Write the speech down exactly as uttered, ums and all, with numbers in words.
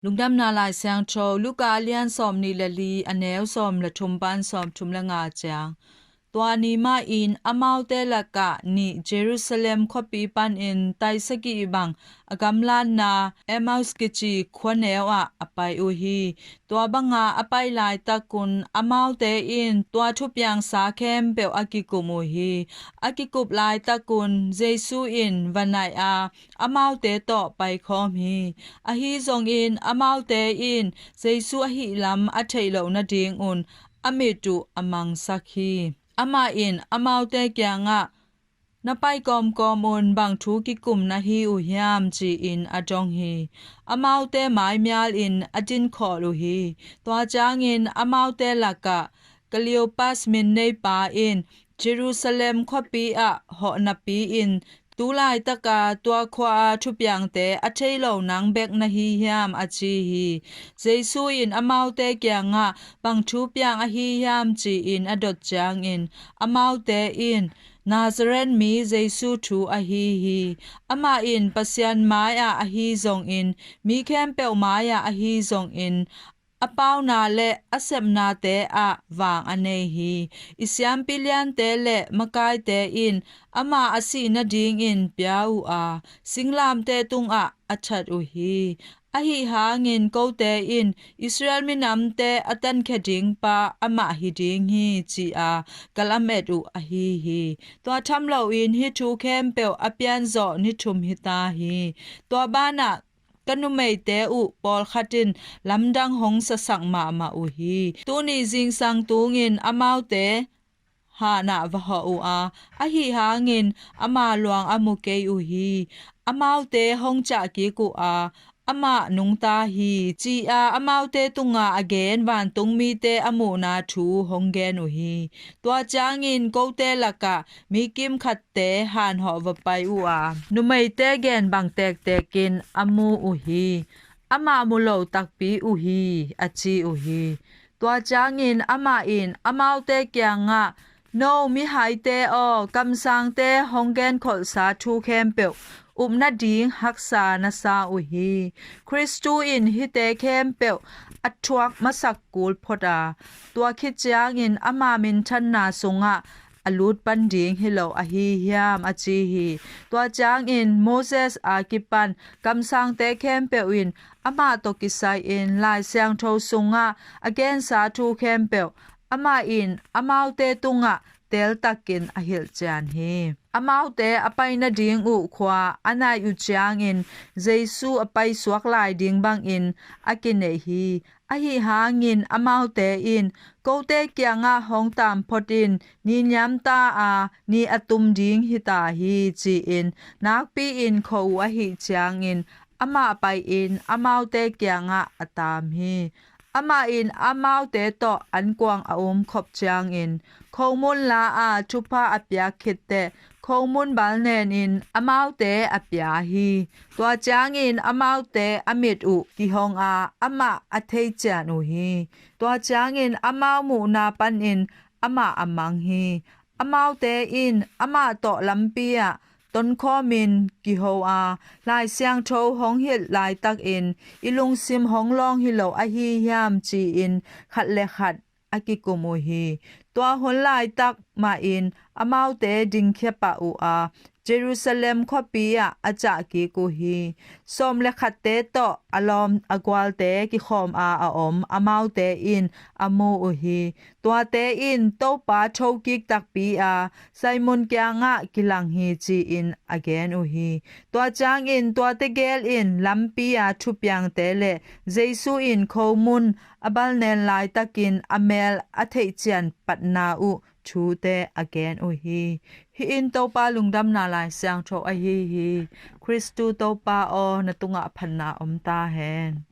Lungdamna Lai Siangtho, Luka a lian sawmnih le li, a neu sawm le thum pan sawmthum le nga ciang. Tua ni mahin amaute lakah nih Jerusalem khuapi panin tai sagih bang a gamlatna Emmaus kici khuaneu ah a pai uh hi. Tua banga a pai laitakun amaute in tua thupiangsa khempeuh a kikum uh hi. A kikup laitakun Jesu in va naih a, amaute tawh paikhawm hi. Ahi zongin amaute in Jesu ahih lam a theih loh nadingun a mit uh a mangsak hi. Amah in amaute kiangah, "Na pai kawmkawm un, bang thu kikum na hi uh hiam?" ci-in a dong hi. Amaute maimial in a dinkhawl uh hi. Tua ciangin amaute lakah Cleopas min neipa in, "Jerusalem khuapi ah hawh napi-in tu laitaka tua khua-a thupiangte a thei lo nang bek na hi hiam?" a ci hi. Jesu in amaute kiangah bang thupiang ahi hiam ci-in a dot ciangin, amaute in, "Nazareth mi Jesu thu ahi hi. Amah in Pasian mai-ah ahi zongin, mi khempeuh mai-ah ahi zongin, a pauna le a sepnate ah vang a nei hi. I siampi liante le makaite in amah a sih nadingin pia uh a, singlamteh tungah a that uh hi. Ahi hangin kote in Israel minamte a tankhia dingpa amah hi ding hi," ci-a ka lamet uh ahi hi. Tua tham loin hih thu khempeuh a pianzawh ni thum hita hi. Tua banah ka numeite uh pawlkhat in lamdang hong sasak mahmah uh hi. Tuni zingsang tungin amaute hanah va hawh uh a, ahi hangin ama luang a mu kei uh hi. Amaute hong ciah kik uh a, amah nungta hi, ci-a amaute tunga a gen vantungmite a muhna thu hong gen uh hi. Tua ciangin kote lakah mi kimkhatte hanhawh va pai uh a, numeite gen bang tektekin a mu uh hi. Amah mu lo takpi uh hi, a ci uh hi. Tua ciangin amah in amaute kiangah, "No mihaite aw, kamsangte hong genkholhsa thu khempeuh up nading haksa na sa uh hi. Khristu in hihte khempeuh a thuak masak kul phot a, tua khit ciangin ama minthanna sungah a lut pan ding hi lo ahi hiam?" a ci hi. Tua ciangin Moses a kipan kamsangte khempeuh in amah tawh kisai-in Lai Siangtho sungah a gensa thu khempeuh amah in amaute tungah teltakin a hilhcian hi. Amaute a pai nading uh khua a nai uh ciangin Jesu a paisuak lai ding bangin a kineih hi. Ahi hangin amaute in, "Kote kiangah hong taam phot in, ni niamta a ni a tum ding hita hi," ci-in nakpi-in kho uh ahih ciangin amah pai-in amaute kiangah a taam hi. Amah in amaute tawh ankuang a um khop ciangin khomun la a thupha a piak khitteh khomun balnenin amaute a pia hi. Tua ciangin amaute a mit uh kihong a, amah a theician uh hi. Tua ciangin amau muhna panin amah a mang hi. Amaute in amah tawh lampi-ah tonkhawmin kiho a, "Lai Siangtho hong hilh laitakin i lungsim hong lawng hi lo ahi hiam?" ci-in khat le khat a kikum uh hi. Tua hun laitak mahin amaute dingkhia pah uh a, Jerusalem khuapi-ah a ciah kik uh hi. Sawm le khatte tawh a lawm a gualte kikhawm a a om amaute in a mu uh hi. Tuate in Topa thokik takpi a Simon kiangah kilang hi, ci-in a gen uh hi. Tua ciangin tuate gel in lampi-a thupiangte le Jesu in khomun a balnen laitakin a mel a theihcian patna uh thute a gen uh hi. Hih in Topa Lungdamna Lai Siangtho ahi hi. Khristu Topa aw, na tungah phatna om ta hen.